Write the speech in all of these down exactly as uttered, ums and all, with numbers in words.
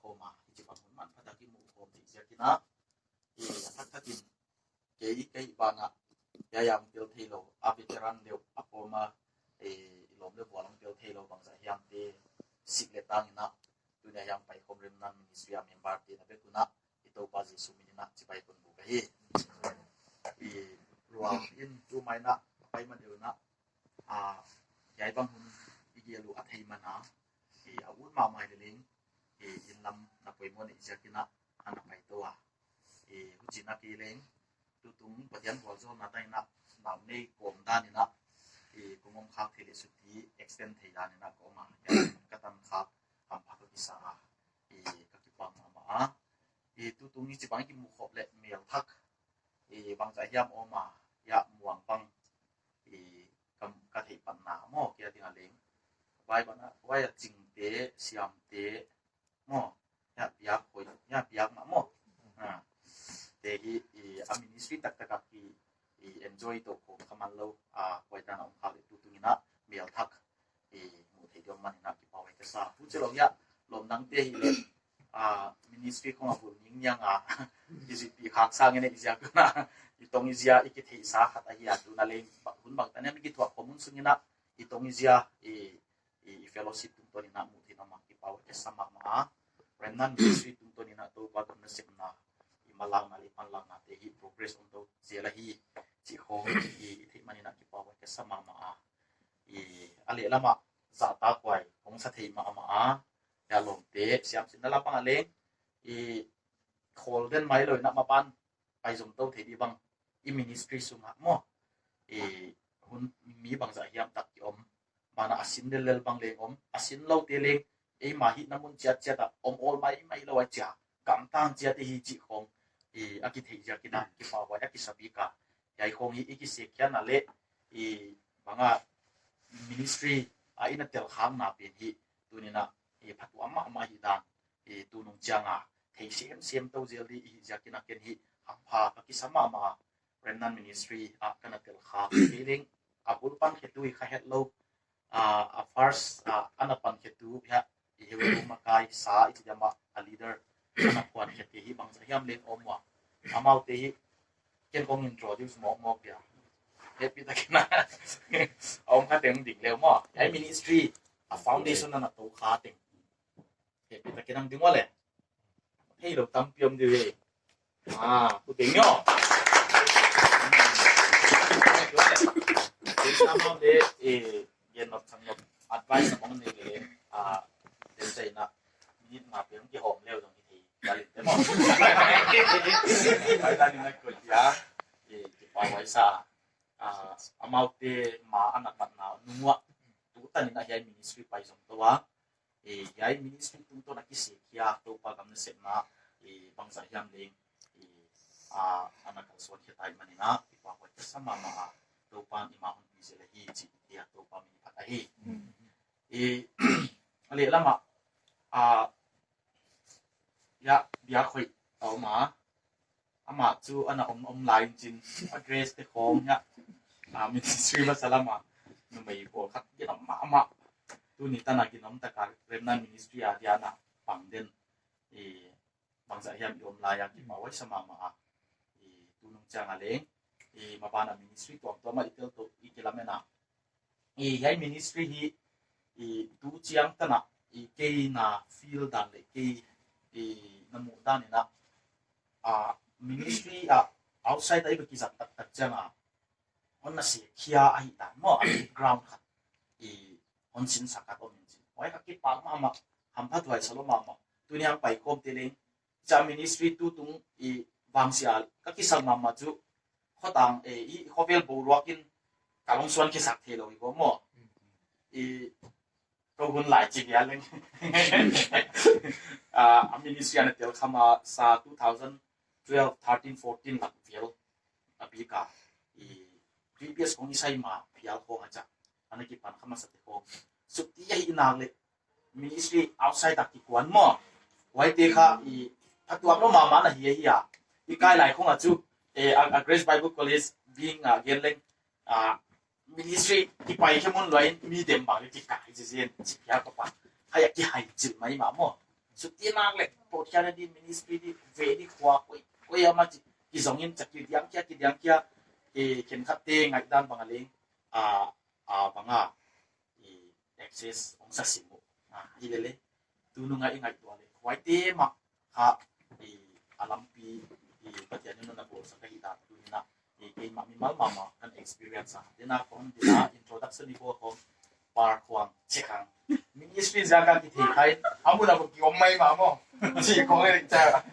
Koma, i chibang hun manpha tak i muh khawm theih ziakin a, i a thak thak in, kei, kei bang a, ya yang tel theilou, a veteran deuh, a koma, i lawm leh vual hong tel theilou bangzah hiam te, sik leh tang in a, tuni a hiai paikhawm Remnant Ministry a member te na bek un a, i Toupa Jesu min in a chibai kon buk ahi. I ruang in tu mai in a, pai ma deuh in a, a, hiai bang hun i gel uh a thei man a, i a ut mahmah leh leng, i inn lam na poimoh neih ziakin a, ana pai tou a. I huchi'n a kei leng, tutung Pathian vualzawlna tawh in a, nau nei kawm dan in a, i kong om khak theih leh suti extend thei dan in a ka om a, ka tan khak hampha ka kisa a, i ka kipak mahmah a. I tutung i chibang i kimuh khop leh mel thak, i bangzah hiam om a, ya muang bang, i kam ka theih pan na maw, kia ding a leng. Vai bang a, vai a chingte, siamte, maw, ya biak khoi, ya biak mah maw. Ah. Te hi, i a ministry taktak a ki, i enjoy tou khawm kha man lou, a, huai dan a om khak leh tutung in a, mel thak, i muh theih diam man in a kipak huai ka sa. Huchilou ya, lawm dang te hi leh, a, ministry khong a bul ning niang a, i zui pi khak sang in a i ziak un a, i tong i zia i kitheihsa khat ahi a, tuna leng, hun bangtan hiam i kithuah khawm hun sung in a, i tong i zia, i, i, i fellowship tungtawn in a muh theih in a om a kipak huai ka sa mahmah a. Remnant Ministry tungtawn in a Toupa gam nasepna, i manlakna leh panlakna te hi progress om tou zel ahi, chih khong i, i theih man in a kipak huai ka sa mahmah a. I a lehlam a zahtakhuai hong sa thei mahmah a. Ya lawmte, siamsinna lam pang a leng, i khawl den mai lou in a maban pai zom tou thei di bang, i ministry sung ah maw, i hun mi bangzah hiam tak ki om, bang a sin lellel bang leng om, a sin lou te leng, eimah hihna mun chiatchiat a om awl maimai lou a chia, gamtang chiat i hi chih khong, i a kitheih ziakin a kipak huai a kisa bik a. Hiai khong hi i kisek khiakna leh, i bang a ministry a i na tel khakna pen hi, tuni in a, i phatuam mahmah hi dan, i tunung chiang a, thei semsem tou zel di i hi ziakin a ken hi, hampha ka kisa mahmah a, Remnant Ministry a ka na tel khak, i leng, a bul pan khetu i kha het lou, a, a first, a, ana pan khetu, ya, i heu tu makai sa, i chi diam a, a leader, ana phuan khe te hi bangzah hiam leng om ua. Amau te hi, ken kong introduce mawkmawk dia. Happy takin a, om kha teng ding leh maw. Hiai ministry, a foundation ana tou kha teng. Happy takin a ding ua leh. Hei lou tampi om di ve. Ah, tu teng nyo. Teng sa mau de, eh, gen nop sang nop. Advice a bang nei leh, ah, den sa in a. Minute nga pen kihawm leh zong hi thei. Balik te maw. Pai ta ni na ko dia. Eh, kipak huai sa. Ah, amau te ma ana patna nung ua. Tutan in a hiai ministry pai zom tou a. Eh, hiai ministry tungtawn a kisek khia Toupa gam nasepna, eh, bangzah hiam leng, eh, a, ana kalsuan khia tai man in a, kipak huai ka sa mahmah a, Toupa'n eimah hon pi zel ahi chih, eh, Toupa min phat ahi. Eh, a lehlam a, a, ya, biak hoih a om a, amah chu ana om, om lai in chin, a dress te khong ya, a, ministry masa lam a, numei pawl khat ginom mahmah. Tuni tan a ginom tak a Remnant Ministry a dia ana pang den, eh, bangzah hiam i om lai a kipak huai sa mahmah a. Eh, tunung chiang a leng, eh, maban a ministry tuamtuam a i tel tou i kilamen a. Eh, hiai ministry hi, eh, tu chiang tan a, eh, kei na feel dan leh kei, eh, na muh dan in a, ah, ministry a outside a i va kizang taktak chiang a, hon na sek khia ahihdan maw, a background khat, eh, hon sinsak khat om in chin. Huai ka kipak mahmah, hampha tuai sa lou mahmah. Tuni a paikhawm te leng, cha ministry tutung i vangsiat ka kisak mahmah chu, khotang, eh, i khovel boruak in ka lungsuan kisak theilou hi ko maw. I ko hun lai chi dia leng. Ah, a ministry ana tel kha masa two thousand twelve, thirteen, fourteen lak vel a bik a. I previous kong i sai ma phial khong a cha. Ana kipan kha masa te khong. Suk ti a hi nak leh ministry outside a kikuan maw. Huai te kha i phatuam lou mahmah na hi a hi a. I kai lai khong a chu, eh, a, a Grace Bible College bing a gen leng, ah, ministry kipai khe mun lou in mi dem bang leh kikai chi zen chi pia ka pa. Hai a kihai chil mai mah maw. Sutih nak leh, Pathian di ministry di, ve di khua koi, koi ama chi, kizong in chak kidiang kia, kidiang kia, eh, khenkhat te ngaihdan bang a leng, ah, ah, bang a, eh, access hong sa sim uh. Ah, hi lele, tunung a i ngaihtuah leh, huaite mah kha, eh, a lampi, eh, Pathian in hon bawl sak ahi dan, tuni in a, eh, keimah mimal mahmah kan experience a. Tuni in a kon, tuni in a introduction i bawl kon, Par Khuang, Chikhang. Ministry ziak a kithei kha in, a mun a bang ki om maimah maw. Chi kong e cha.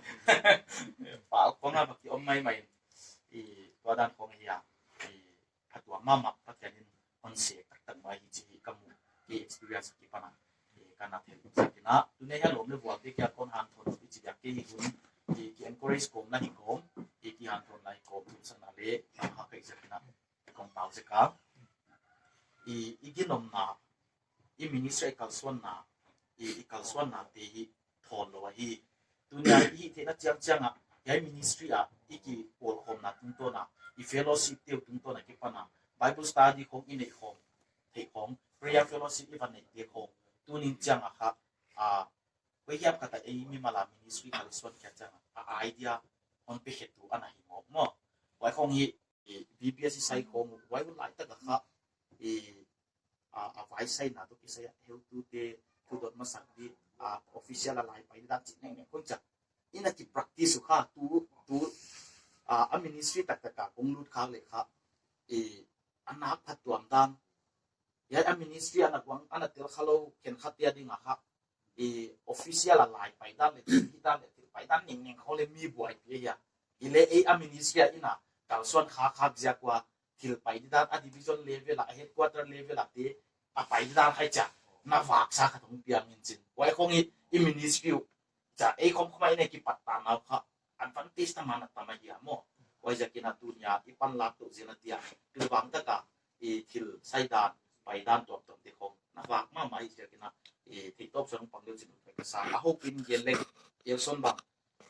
Par Khuang a bang ki om maimah in. Eh, tua dan kong hi a. Eh, phatuam mahmah Pathian in hon sek taktak mai hi chih ka mu, ka experience akipan a, eh, ka na thei sak in a. Tuni a hiai lawm leh vualte kiang kon hanthawn i chi diak kei hi hun, eh, ki encourage kawm na hi kawm, eh, ki hanthawn lai kawm thum sa na leh, ha ka i zak in a, kong pau zek a. I, i ginomna, i ministry i kalsuanna, i, i kalsuanna te hi thawn lou ahi. Tuni a i hihtheihna chiangchiang a, hiai ministry a, i kipawlkhawmna tungtawn a, i fellowship te uh tungtawn a kipan a, Bible study khong i neih khawm, theih khong, prayer fellowship i va neih te khong, tuni chiang a kha, a, koi hiam khat a ei mimal a ministry kalsuan khia chiang a, a idea hon pe khetu ana hi mawk maw. Huai khong hi, eh, B P S i sai khong, huai hun lai tak a kha, eh, a, a vai saina toh kisai a, heutute thu dot masak di, a, official a lai pai dan chih neng neng kon cha. I na ki practice uh kha, tu, tu, a, a ministry taktak a kong lut khak leh kha, eh, a nak phatuam dan. Hiai a ministry ana guang, ana tel kha lou, khenkhat te a ding a kha, eh, official a lai pai dan leh, thil hih dan leh, thil pai dan neng neng khong leh mi buaipi ahi a. Hi leh ei a ministry a i na kalsuan khak khak ziak ua, thil pai di dan a division level a, a headquarter level a te, a pai di dan khai cha, na vak sa khat hong piang in chin. Huai khong i, i ministry uh, cha ei khom khom a i neih kipat ta nau kha, advantage tam a na tam ahi a maw. Huaiziak in a tuni a, i panlak tou zel na dia, tu bang tak a, i thil sai dan, pai dan tuamtuam te khong, na vak mahmah ahi ziak in a, i theihtawp suan pang leu chin ka sa, a hope in gen leng, Elson bang,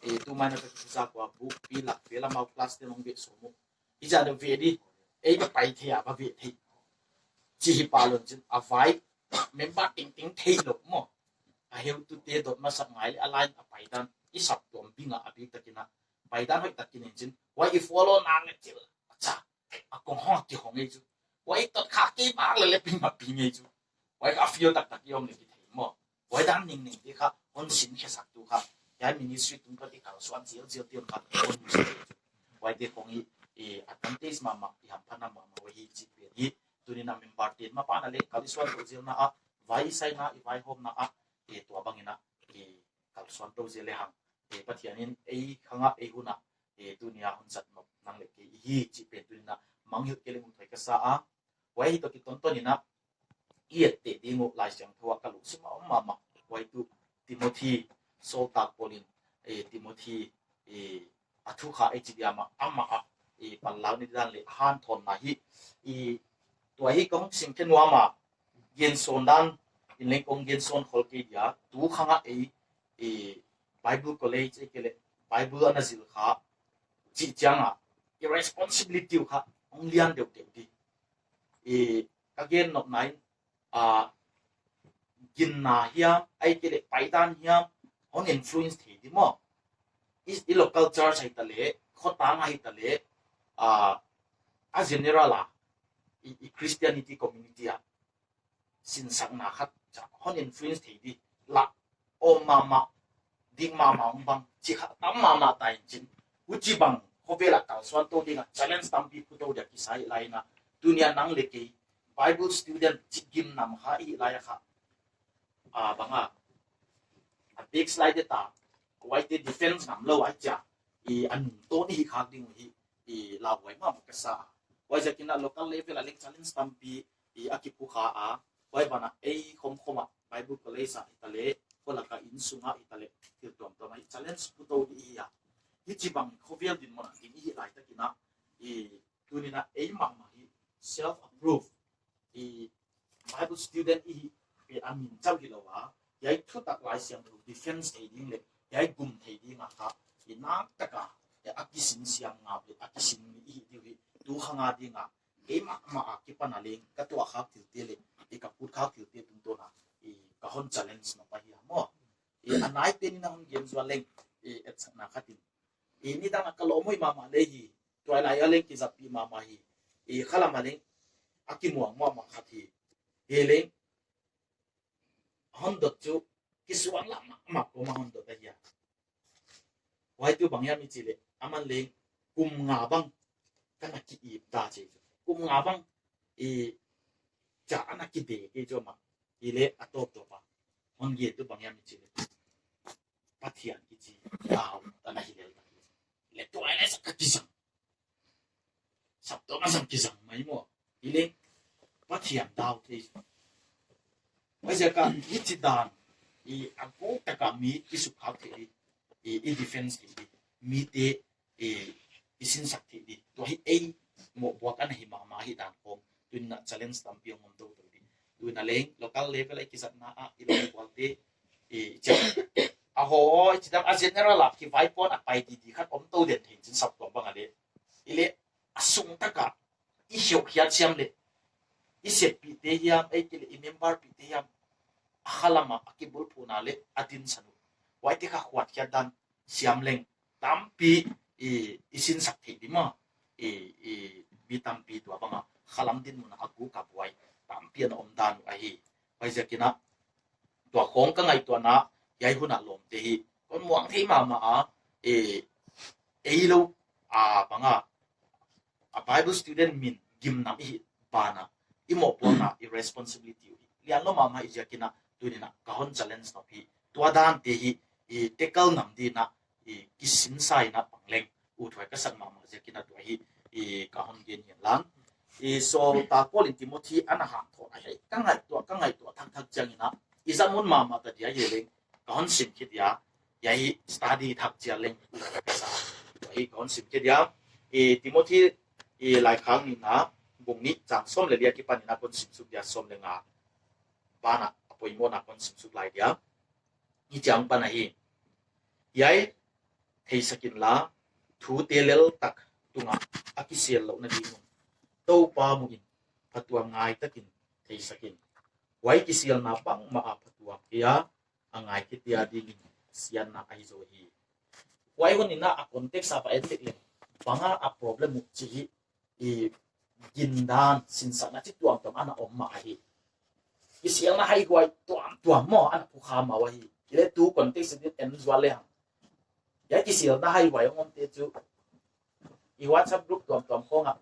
eh, tu mai na ka kisa kua bukpi lak vel a mau class te nong ve sawm uh. I zan ve di, ei ka pai thei a, ka ve thei. Chih hi pa lon chin, a vai, member tengteng theilou maw. A heutute dot masak ngai leh a line a pai dan, i saptuam bing a a bik tak in a, pai dan hoih tak in en chin, huai i follow nak leh thil, a cha, a kong hong a kihong ei chu. Huai tot kha kei bang leh leh ping ma ping ei chu. Huai kha fiel taktak i om leh kithei maw. Huai dan neng neng te kha, hon sin khe sak tu kha. Hiai ministry tungtawn i kalsuan zel zel te uh kha, hon sin. Huaite khong i, eh, advantage mahmah, i hamphatna mahmah uh ahi chih pen hi. Tuni in a member te'n mapan a leh kalsuan tou zel na a, vai i saina, i vaihawmna a, eh, tua bang in a, eh, kalsuan tou zel lehang. Eh, Pathian in ei khang a, ei hun a, eh, tuni a hon zat nop nang leh kei i hi chih pen tuni in a mangngilh kei leng uh thei ka sa a. Huai hi toh kitawntawn in a, i etteh ding uh Laisiangthou a ka lungsim a om mahmah. Huai tuh Timothy, Sawltak Paul in, eh, Timothy, eh, a thu kha ei chi dia mah, amah a, eh, panlak ni dan leh hanthawnna hi, eh, tua hi kong sim khe nuam a, gensawn dan in leng kong gensawn khol kei dia, tu khang a ei, eh, Bible College, ei ke leh Bible ana zil kha, chih chiang a, i responsibility uh kha, hong lian deuhdeuh di. Eh, ka gen nopna in, ah, ginna hiam, ei ke leh pai dan hiam, hon influence thei di maw. I, i local church ahi ta leh, khotang ahi ta leh, ah, a general a, i, i Christianity community a, sinsakna khat, cha, hon influence thei di, lah, om mahmah, dik mahmah hong bang, chih kha tam mahmah ta in chin. Huchibang, khovel a kalsuan tou ding a, challenge tampi pu tou dia kisai lai in a, tuni a nang leh kei, Bible student chih gimnam kha i lai a kha. Ah, bang a, a backslide ta, huaite defense ngam lou ai cha, i a nungtawn i hi khak ding uh hi, i lauhuai mahmah ka sa. Huaiziak in a local level a leng challenge tampi, i a kipu kha a, huai ban a ei khomkhom a, Bible College a hi ta leh, kholak a innsung a hi ta leh, thil tuamtuam a i challenge pu tou di hi a. Hichibang khovel dinmun a ding i hi lai tak in a, i tuni in a ei mahmah hi self approve, i Bible student i hi, i a min chauh hilou a, hiai thutak Laisiangthou defense thei ding leh, hiai gum thei ding a kha, i nak tak a, i a kisin siam ngap leh, a kisin mi i hi diu hi, tu khang a ding a, kei mahmah a kipan a leng, ka tuah khak thil te leh, i ka put khak thil te tungtawn a, i ka hon challenge nop ahi a maw. I a nai pen in a hon gen zual leng, i etsakna khat in. I nidang a ka lawm hoih mahmah leh hi, tuailai a leng kizatpih mahmah hi. I khalam a leng a kimuang mahmah khat hi. Hi leng hon dot chu kisuang lam mahmah kawm a hon dot ahi a. Huai tuh bang hiam i chih leh, aman leng kum nga bang ka na ki-ip ta chi chu. Kum nga bang i cha ana kide kei chu mah. Hi leh a tawptawp a hon gen tuh bang hiam i chih leh, Pathian kichi dau ta na hi lel ta. Leh tuailai sak ka kizang. Saptuam a zang kizang mai maw. Hi leng Pathian dau thei. Huaiziak a hichi dan i a guk tak a mi i sukkhak thei di, i, i defense thei di, mite i, i sinsak thei di. Tua hi ei mohpuak ana hi mahmah hi dan khawng. Tuni'n a challenge tampi hong om toutou di. Tuni'n a leng local level a i kizatna a i lawm bualte i, i chiang a ho, i chidang a general a kivaipuak a pai di di khat om tou den thei chin saptuam bang a leh. Hi leh a sung tak a i heuh hiat siam leh, i seppihte hiam, ei kei leh i memberpihte hiam, a khalam a a kibulphuhna leh a dinsan uh, huaite kha huat hiat dan siam leng tampi i, i sinsak thei di maw. I, i mi tampi tua bang a khalam dinmun a guk a buai tampi ana om dan uh ahi. Huaiziak in a tua khawng ka ngaihtuahna, hiai hun a lawmte hi kon muang thei mahmah a, e, ei lou, a, bang a, a Bible student min gimnam i hih ban a, i mohpuakna, i responsibility uh hi lian lou mahmah i ziak in a, tuni'n a ka hon challenge nop hi. Tua dante hi i tackle ngam di'n a, i kisinsa in a pang leng uthuai ka sak mahmah ziak in a tua hi i ka hon gen hi lang. I Sawltak Paul in Timothy ana hanthawn a hi ka ngaihtuah, ka ngaihtuah thakthak chiang in a, i zat mun mahmah ta dia hi leng, ka hon sim khe dia, hiai study thak chiang leng ka sa. Tua hi ka hon sim khe dia, i Timothy i laikhak nihna, bung nih chang sawm leh li a kipan in a kon sim suk dia, sawm leh nga ban a a poimohna kon sim suk lai dia. Hichiang pan ahi. Hiai theisak inla, thute lel tak tung a a kisel louhna ding un Toupa mu in, phatuam ngai tak in theisak in. Huai kiselna bangmah a phatuam kei a, a ngai khete a ding in siatna ahi zaw hi. Huai hun in a, a context a va en leh leng, bang a a problem uh chih hi, i gindan sinsakna chi tuamtuam ana om mah hi. Kiselna haihuai tuamtuam maw ana phukham mah uh ahi. Hi leh tu context in en zual lehang, hiai kiselna haihuai hong omte chu i WhatsApp group tuamtuam khawng a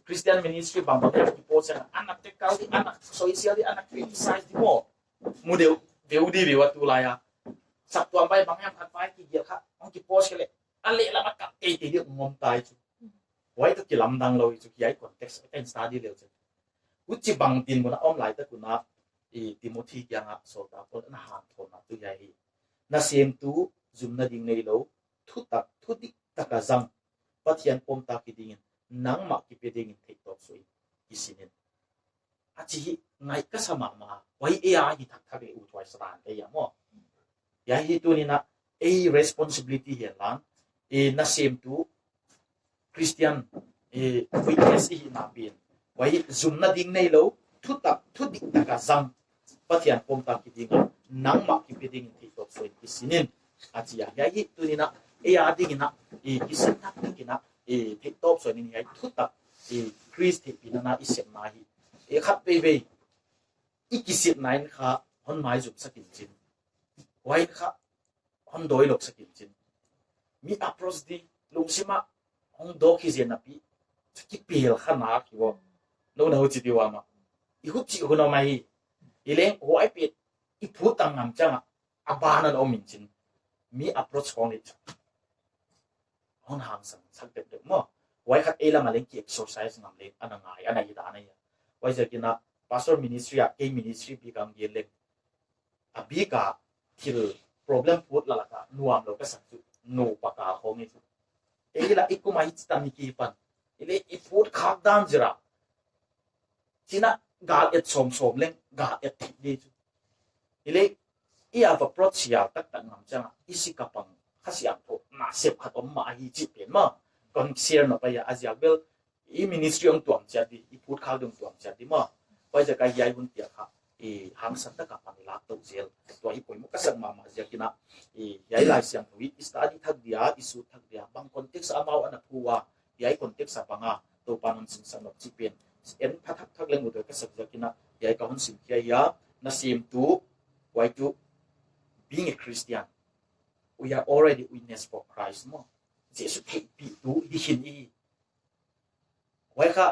Christian ministry bangbang ki post a, ana tackle di, ana soisel di, ana criticize di maw. Mu deuh, deuh di ve ua tulai a. Saptuam vai bang hiam khat vai kigelh kha hong ki post kei leh, a leh lam a kap teitei di hong om tai chu. Huai toh kilamdang lou hi chu, hiai context a kan study leu chu. Huchibang dinmun a om lai tak un a, i Timothy kiang a Sawltak Paul in a hanthawnna tuh hiai hi. Nasemtu, zumna ding neilou, thutak, thudik tak a zang, Pathian pom tak hi ding in, nangmah kipe ding in theihtawp suah in kisin in. A chih hi ngaih ka sa mahmah, huai ei a hi thakthak leh uthuai sa dan ka hi a maw. Hiai hi tuni'n a ei responsibility hi a lang, i nasemtu Christian, i witness i hihna pen. Huai zumna ding neilou, thutak, thudik tak a zang, Pathian pom tak hi ding a, nangmah kipe ding in theihtawp suah in kisin in, a chi a. Hiai hi tuni'n a, ei a ding in a, i kisin thakthak in a, i theihtawp suah in hiai thutak, i Khrist theihpihna i sepna hi. I khat veivei, i kisinna in kha hon maizum sak in chin. Huai kha hon dawi lawk sak in chin. Mi approach di, lungsim a hong dawk hi zen a pi, chu kipel kha nak hi ua. Nou na huchi di ua mah. I huchi hun om ahi. Hi leng huai pen i phut tam ngam chiang a, a ban ana om in chin. Mi approach khawng leh chu hon hangsan sak deuhdeuh maw. Huai khat ei lam a leng ki exercise ngam leng ana ngai, ana hi dan ahi a. Huaiziak in a pastor ministry a, kei ministry bik a hong gen leng, a bik a thil problem phut lak lak a nuam lou ka sak chu, nupa kal khawng hi chu. Ei lah i kum a hichi tam hi kipan. Hi leh i phut khak dan zia. Chin a gal et sawmsawm leng, gal et theih di chu. Hi leh, i a va approach sial taktak ngam chiang a, i si ka pang, Kha Siangthou nasep khat om mah ahi chih pen maw. Kon share nop ahi a, a ziak bel, i ministry hong tuam chiat di, i phut khak ding tuam chiat di maw. Huaiziak a hiai hun piak kha, i hangsan taka pan i lak tou zel. Tua hi poimoh ka sak mahmah ziakin a, i hiai Laisiangthou i study thak dia, i sut thak dia, bang context a amau ana phu ua, hiai context a bang a Toupa'n hon sinsak nop chih pen en pha thakthak leng uthuai ka sak ziakin a, hiai ka hon sim khia hi a. Na semtu, huai tuh, being a Christian, we are already witness for Christ maw. Jesu theihpihtu hi khin i. Huai kha,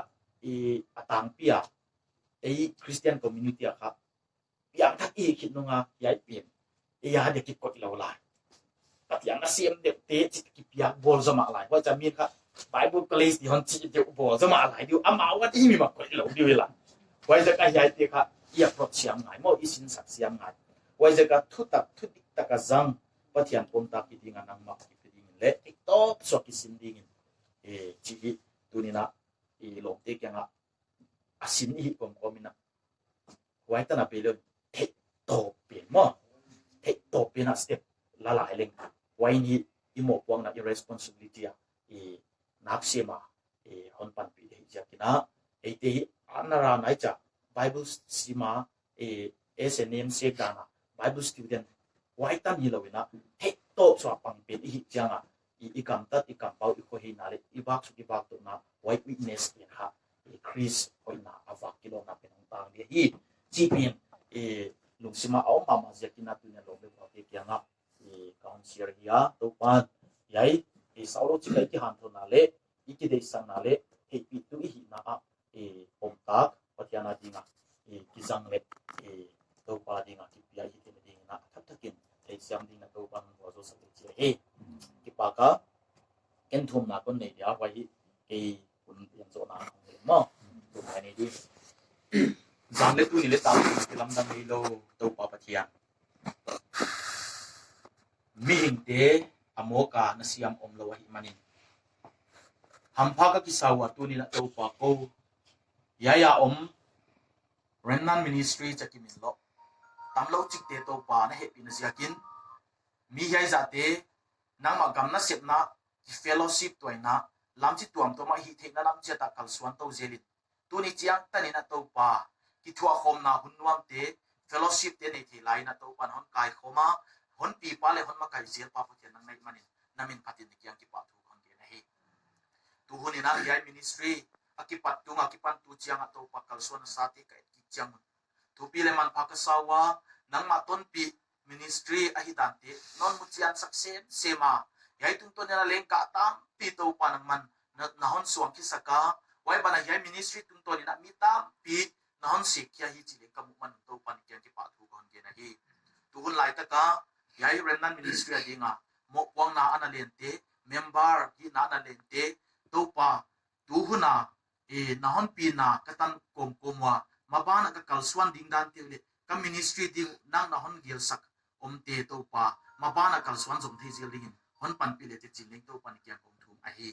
i a tangpi a, ei Christian community a kha, piangthak i khin nung a, hiai pen, ei a dia kikoih lou lai. Pathian nasem deuhte chih kipiak bawl zomah lai. Huai cha min kha Bible college di hon chih deuh bawl zomah lai diu. Amau a di mi mah koih lou diu hi la. Huaiziak a hiaite kha i approach siam ngai maw, i sinsak siam ngai. Huaiziak a thutak, thudik taka zang, Pathian pumtak hi ding a nangmah i pi ding in leh, i top suak i sin ding in. E, chih hi, tuni'n a, i lawmte kiang a, a sin i hi kawmkawm in a. Huai tan a pi lou theihtawp pen maw. Theihtawp pen a step la lai leng. Huai ni i mohpuakna i responsibility a, i nak sem a, i hon panpih hi ziakin a. Eite hi a na ra nai cha Bible sim a, i S N M sek dan a, Bible student. Huai tan hilou in a, theihtawp suak pang pen i hih chiang a, i, i gamtat, i kampau, i khoheina leh, i vak suk, i vak touhna, huai witness pen kha, i Khrist hoihna a vak kilawmna pen hong tang dia hi. Chih pen, i lungsim a om mahmah ziakin a tuni'n lawm leh vualte kiang a, i ka hon share hi a, Toupa'n, hiai, i saulou chik a i kihanthawnna leh, i kideihsakna leh, theihpihtu i hihna a, i pumtak, Pathian a ding a, i kizang leh, i Toupa ding a kipia i theihna ding in a, a thak thak in, theisiam ding in a Toupa'n hon vualzawl sak leh chi hi. Kipak a, ken thumna kon nei dia, huai hi, kei hun pian zohna hong nei maw. Thumna nei di. Zan leh tuni leh tangpi kilamdang neilou, Toupa Pathian. Mihingte a mawk a na siam omlou ahihmanin. Hampha ka kisa ua tuni'n a Toupa kou. Hiai a om Remnant Ministry chih kimin lou. Tamlou chikte Toupa na hehpihna ziakin. Mi hiai zahte, nangmah gam nasepna, ki fellowship tuahna, lamchih tuamtuam a hihtheihna lam chiat a kalsuan tou zel in. Tuni chiang tan in a Toupa, kithuahkhawmna hun nuamte, fellowship te nei thei lai in a Toupa'n hon kaikhawm a, hon pipa leh hon makai zelpa Pathian nang na hihmanin, na min phatin na kiang kipahthu hon gen ahi. Tu hun in a hiai ministry, a kipat tung a kipan tu chiang a Toupa kalsuan a sate ka et kik chiang un. Thupi leh manpha ka sa ua, nangmah tonpih ministry ahih dante, non mu chiansak semsem a. Hiai tungtawn in a leng ka tampi Toupa nangman, na, na hon suang khiak a, huai ban a hiai ministry tungtawn in a mi tampi, na hon sik khia hi chih leng ka muh man un Toupa na kiang kipahthu ka hon gen ahi. Tu hun laitak a, hiai Remnant Ministry a ding a, mohpuakna ana lente, member hihna ana lente, Toupa, tu hun a, e, na hon pina ka tan kawmkawm ua, maban a ka kalsuan ding dante leh, ka ministry ding nang na hon gelsak omte Toupa, maban a kalsuan zom thei zel ding in, hon panpih leh teh chi'n leng Toupa na kiang kong thum ahi.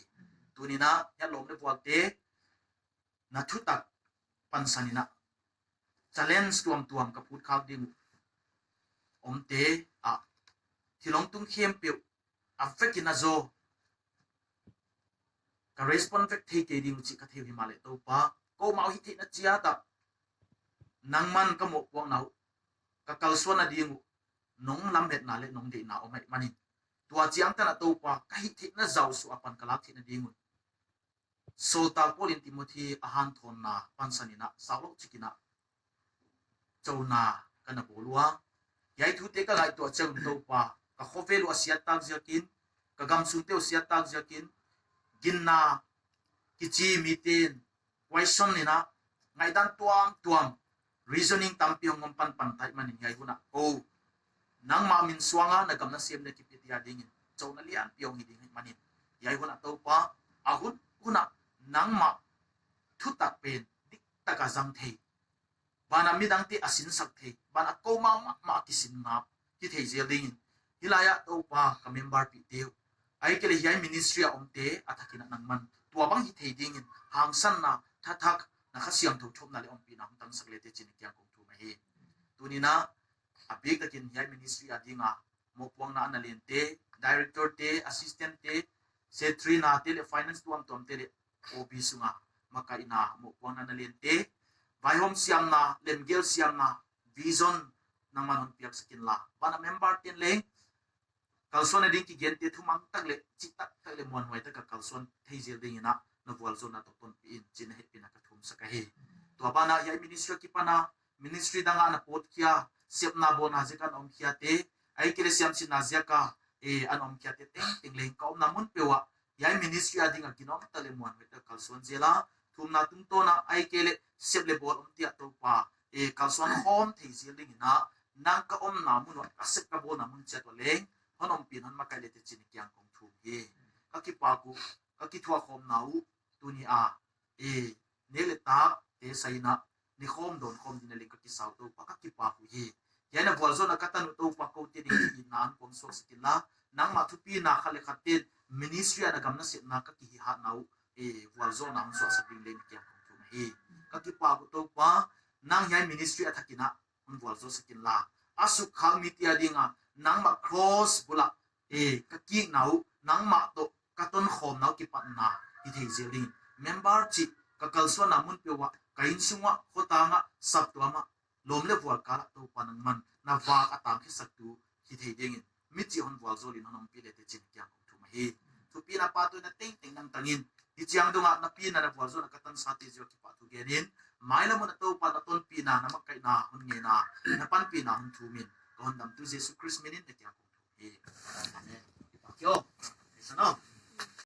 Tuni'n a, hiai lawm leh vualte, na thutak pansan in a, challenge tuamtuam ka phut khak ding uh omte a, thil hong tung khempeuh a vek in a zaw, ka respond vek thei kei ding uh chih ka thei uh himahleh Toupa, koumau hihtheihna chiat a, nangman ka mohpuakna uh, ka kalsuanna ding uh, nong lametna leh nong deihna om ahihmanin. Tua chiang tan a Toupa, ka hihtheihna zau suah a pan ka lak theihna ding un. Sawltak Paul in Timothy a hanthawnna pansan in a, saulou chik in a, chouna ka na bawl ua. Hiai thute ka ngaihtuah chiang un Toupa, ka khovel uh a siat tak ziakin, ka gamsungte uh a siat tak ziakin, ginna kichi miten, question in a, ngaihdan tuamtuam, reasoning tampi hong om panpan ta ahihmanin hiai hun a, kou, nangmah min suang a na gam nasem na kipe dia ding in, chouna lianpi hong hi ding ahihmanin. Hiai hun a Toupa, a hun, hun a nangmah thutak pen, diktak a zang thei. Ban a midangte a sinsak thei, ban a koumau mahmah a kisin ngap, hi thei zel ding in. Hilai a Toupa ka member pihte uh, ahihkeileh hiai ministry a omte a thak in a nangman, tua bang hi thei ding in, hangsanna, thathak, na Kha Siangthou thupna leh ompihna hong tangsak leh teh chi'n na kiang kong thum ahi. Tuni'n a, a biktak in hiai ministry a ding a, mohpuakna ana lente, director te, assistant te, secretary na te leh finance tuamtuam te leh, O B sung a, makaihna mohpuakna ana lente, vaihawm siamna, lemgel siamna, vision nangman hon piaksak inla. Banah member te'n leng kalsuan a ding kigente thumang tak leh, chih taktak leh muanhuai taka kalsuan thei zel dingin a, na vualzawlna toh tonpih in chi'n hehpihna ka thumsak ahi. Tua banah hiai ministry a kipan a, ministry dang a na pawt khia, sepna bawlna ziak a na om khiate, ahihkeileh siamsinna ziak a, e, a na om khiate tengteng leng ka omna mun peuh ah, hiai ministry a ding a ginom tak leh muanhuai taka kalsuan zel a, thumna tungtawn a, ahihkeileh sep leh bawl omte ah Toupa, e, kalsuan khawm thei zel dingin a, nang ka omna mun uah, ka sep ka bawlna mun chiat uah leng hon ompih in hon makaih le teh chi'n kiang kong thum hi. Ka kipak uh, ka kithuahkhawmna uh, tuni a, e, ne leh ta te saina, ne khawm dawn khawm dingin leng ka kisau Toupa, ka kipak uh hi. Hiai na vualzawlna ka tan uh Toupa, koute ding in na hon suaksak inla, nangmah thupina khat leh khat te'n ministry a na gam nasepna ka kihihatna uh, e, vualzawlna hon suaksak ding leng kiang kong thum hi. Ka kipak uh Toupa, nang hiai ministry a thak in a hon vualzawlsak inla, a sukkhak mite a ding a, nangmah cross bul ah, e, ka kikna uh, nangmah toh ka tonkhawmna uh kipatna hi thei zel dingin, member chih, ka kalsuanna mun peuh ah, ka innsung uah, khotang ah, saptuam ah, lawm leh vual kal ah Toupa nangman na vak a tangkhiaksaktu hi thei dingin, mi chih hon vualzawl in hon ompih le teh chi'n kiang kong thum ahi. Thupina pahtawina tengteng nang tang in, hichiang dong a na pina na vualzawlna ka tansate ziak a kipahthu gen in, mailam ah Toupa na tonpihna, na makaihna hon ngen a, na panpihna hon thum in, ka Hondamtu Jesu Khrist min in na kiang kong thum hi. Amen. Kipak uh. Isa no.